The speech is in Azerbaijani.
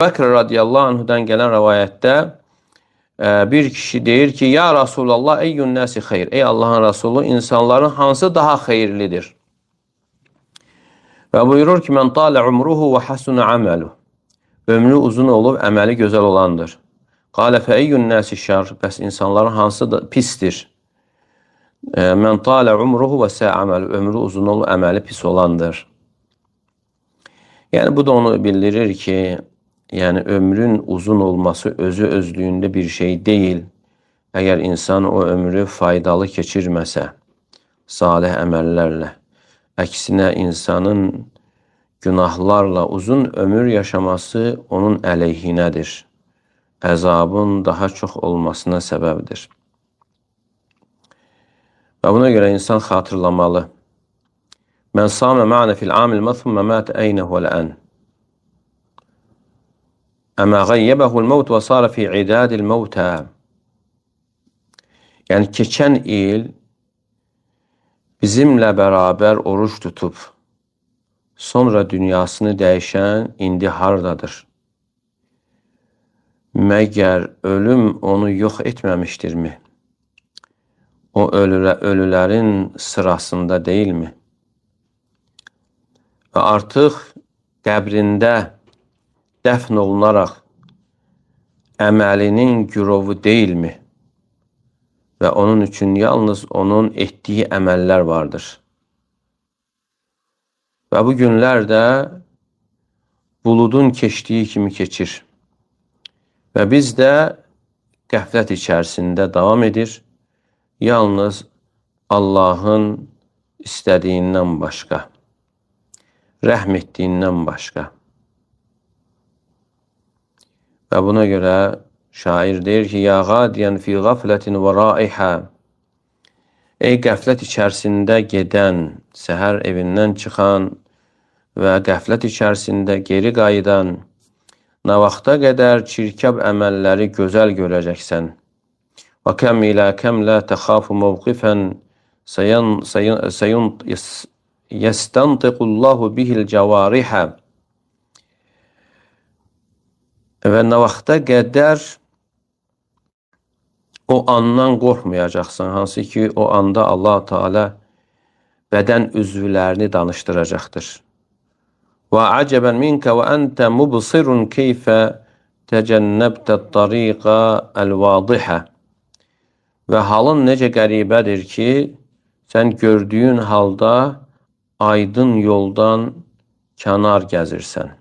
Bəkr radiyallahu anhudan gələn rəvayətdə bir kişi deyir ki, Ya Rasulallah, eyyun nəsi xeyr. Ey Allahın Rasulü, insanların hansı daha xeyirlidir? Və buyurur ki, mən talə umruhu və hasuna əməlu. Ömrü uzun olub, əməli gözəl olandır. Qalə fə eyyun nəsi şər. Bəs insanların hansı da pisdir? Mən talə umruhu və sə əməlu. Ömrü uzun olub, əməli pis olandır. Yəni bu da onu bildirir ki, yəni ömrün uzun olması özü özlüyündə bir şey deyil. Əgər insan o ömrü faydalı keçirməsə, salih əməllərlə, əksinə insanın günahlarla uzun ömür yaşaması onun əleyhinədir. Əzabın daha çox olmasına səbəbdir. Və buna görə insan xatırlamalı. Mən samə ma'na fil amil thumma mət eynə huvel-ən. Əmə qayyəbəhul məvt və sara fi idadil məvtə. Yəni, keçən il bizimlə bərabər oruç tutub, sonra dünyasını dəyişən indi hardadır? Məgər ölüm onu yox etməmişdirmi? O ölülərin sırasında deyilmi? Və artıq qəbrində dəfn olunaraq əməlinin gürovu deyilmi? Və onun üçün yalnız onun etdiyi əməllər vardır. Və bu günlər də buludun keçdiyi kimi keçir. Və biz də qəflət içərisində davam edir. Yalnız Allahın istədiyindən başqa, rəhm etdiyindən başqa. Və buna görə şair deyir ki, Ya qadiyan fi qaflətin və raihə. Ey qəflət içərisində gedən, səhər evindən çıxan və qəflət içərisində geri qayıdan, nə vaxta qədər çirkab əməlləri gözəl görəcəksən. Və kəm ilə kəm la təxafu mövqifən yəstəntiqullahu bihil cəvarihə. Və nə vaxta qədər o andan qorxmayacaqsan, hansı ki o anda Allah Teala bədən üzvlərini danışdıracaqdır. Və acəbən minkə və əntə mubsirun keyfə təcənnəbtə tariqa əl-vadihə. Və halın necə qəribədir ki, sən gördüyün halda aydın yoldan kənar gəzirsən.